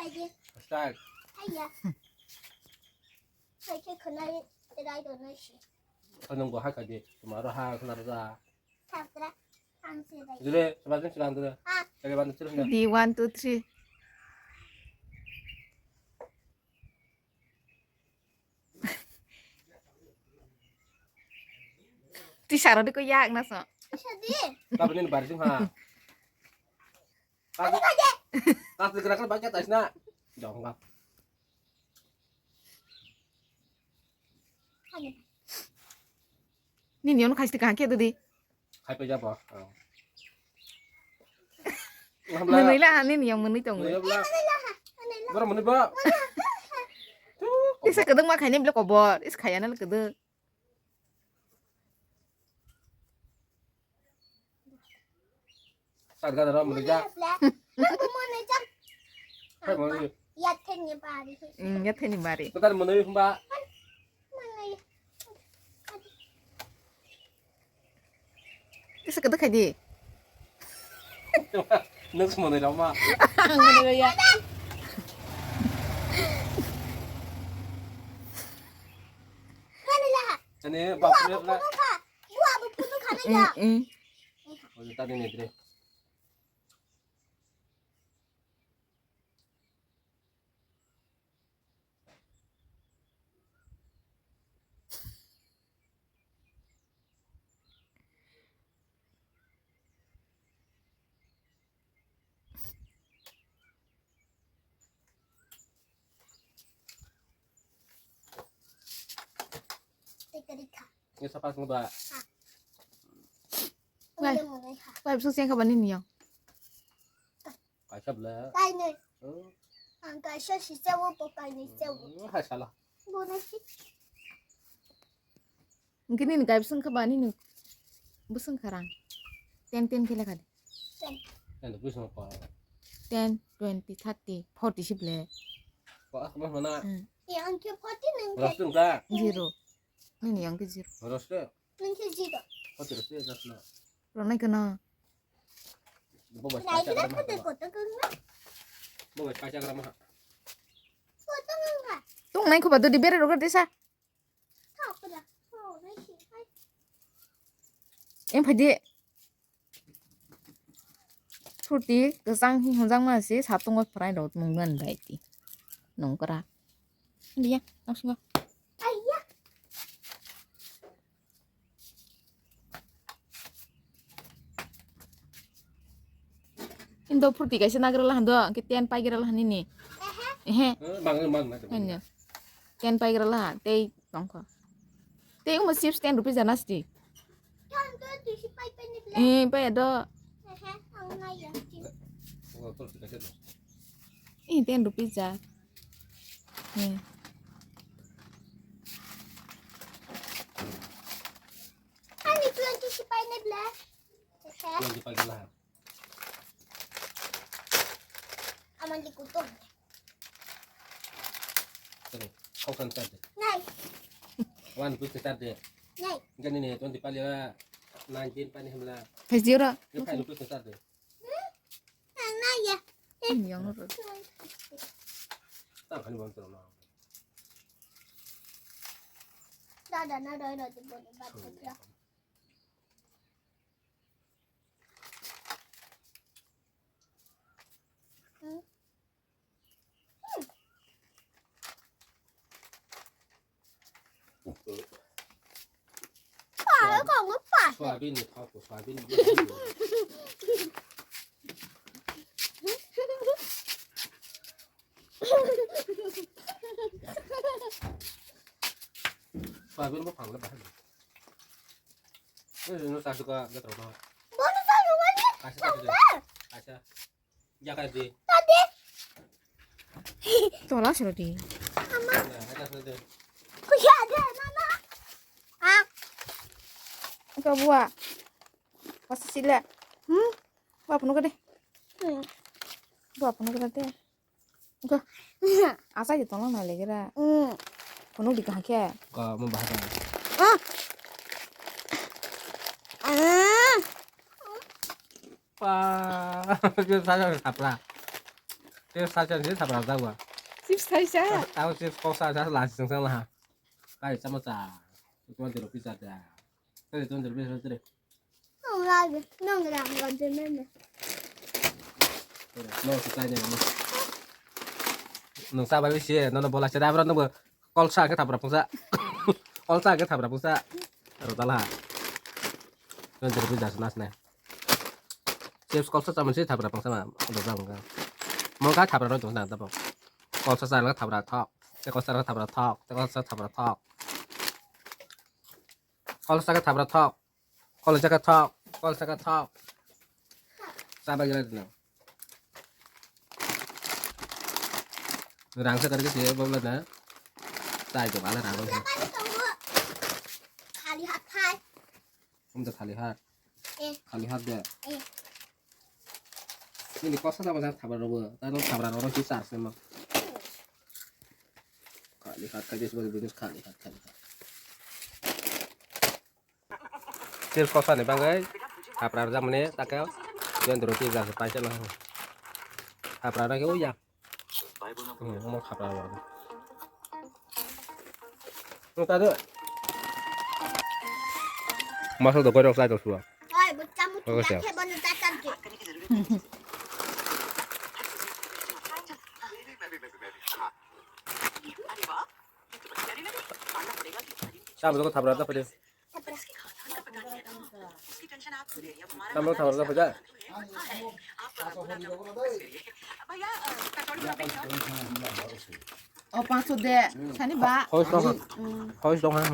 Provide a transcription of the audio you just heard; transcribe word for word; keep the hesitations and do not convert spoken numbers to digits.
Start. Hai ya. Hai ke khonai rai do nai si. Khonung go ha ka di. Tumaro ha khna ra. Sabra. Ang si rai. Dure, sabra sila dure. Ah. Lagi bantu terus ya. Di one, two, three. Ti saro di ko yak na so. Bisa di. Tapi ini baris ha. Kas, kas digerakkan pakai atas nak. Jangan. Nini ono khaisti kaham khe dudi. Khai pe jabo. Mwnwi la ha nini yang mwnwi tongo. Mwnwi la. Boro mwnwi ba. Isa kedeng ma khaini bile kobor. Is khayana le kedeng. Sat gana ro mwnwi ja. Hai mwnwi. Yatheni bari. Hmm, yatheni bari. Kotar mwnwi hwnba. Mwnwi. Kisa kada khaidi. Nung mwnwi rama. Ang mwnwi ya. Ani bapre la. Buah bu punu khana ya. Hmm, hmm. Ojo tadi ni dre. Ini siapa semua? Wai. Wai, besok siang kapan ini, Yang? Kaisa bwle. Kainwi. Oh. Ang kaisa si chawo, bo kainwi chawo. Oh, hai sala. Bo na si. Hwnkhe nini kai bwswng kha ba nini bwswng kha rang. Ten ten khe lekha di. Ten. Ten bwswng kha. Ten, twenty, thirty, forty si bwle. Ko ak ma mana. Hmm. E ang khe forty nang khe. Rostung ka. Zero. Nini yang khe zero. Roste. Nang khe zero. Forty roste jasna. Ronai kana. Bo bai Nai khe kaisa gra ma. Koto kung na. Bo bai kaisa gra ma. Koto kung na. Tung nai khuba dudi bere rogar desa. Thok pala. Thok nai si. Em phadi. Fruti kwchang hi hwnjakma se satungo phwrai rok nungnan bai ti. Nungkra. Dia, nangsingo. Aiya. Indo fruti kaisa nagra lahan do, ke ten pai gira lahan ini. Ehe. Eh, bang, bang, bang. Hanya. Ten pai gira lahan, tei tongkho. Tei umo chips ten rupees jana sti. Kan tu tu si pai pai ni bela. Eh, pai do. Ehe, ang na ya. Oh, fruti kaisa do. Eh, ten rupees ja. Eh. Ani twenty si pai ni bela. Ehe. Twenty pai gira lahan. Aman di kutung. Sini, kau kan tadi. Nai. Wan, gue tadi. Nai. Gani nih, twenty pali lah. Nineteen pani hemla. Phai jiro. Ini kai lupa tadi. Hmm? Nang nai ya. Eh. Ini yang nurut. Tang kan bantu lah. Dah, dah, nah, dah, dah, jemput, jemput, ya. Hmm. Soyabin ni thok, soyabin ni. Soyabin bo phangla bahai. Eh, no sa suka gatro no. Bono sa suka ni. Kaisa, kaisa. Kaisa. Jaka di. Tadi. Tola sero di. Mama. Ya, ada sero di. Kuya ada, Mama. Ah. Ka bua. Pas sila. Hmm? Bua punu ka de. Hmm. Bua punu ka de. Ka. Asa di tola na legra. Hmm. Punu di ka khe. Ka mo bahasa. Ah. Ah. Pa, dia saja sapla. Chips sa chan si thapra jawa. Chips khai sa? Ako chips kok sa sa la sing sang la. Kai sama cha. Tuan tero pizza da. Kai tuan tero pizza tero. Nong lagi, nong lagi, nong lagi. No, sa chan ni. Nung sa ba bisi, no no bola sa da bro no. Kolsa ke thapra pungsa. Kolsa ke thapra pungsa. Aro tala. Kan jadi pun jas nas ne. Chips kolsa sama si thapra pungsa ma. Udah tahu kan. Mau ka thapra roi tungsa tapa. Kolsa sa ka thapra thok. Te kolsa ka thapra thok. Te kolsa thapra thok. Kolsa ka thapra thok. Kol jaga thok, kol jaga thok. Chaba gila dino. Rang sa karke siya bawla na. Chai to bala rang. Khali hat hai. Kum to khali hat. Eh. Khali hat de. Eh. Ini kosa ta basa thabra robo. Ta no thabra robo si sar se mo. Khali hat khai des bali business khali hat khali hat. Chips kosa ni bagwi hapra rwjakmani take Jayanta roti jar paisa no hapra rwkhe uya. Hmm, omo hapra rwkhe. Nung ta do. Masuk do gorok sai to suwa. Oke, siap. Sama dong hapra rwkhe. Tamo tamo na phaja. O panso de, sani ba. Hoi dong. Hoi dong ha.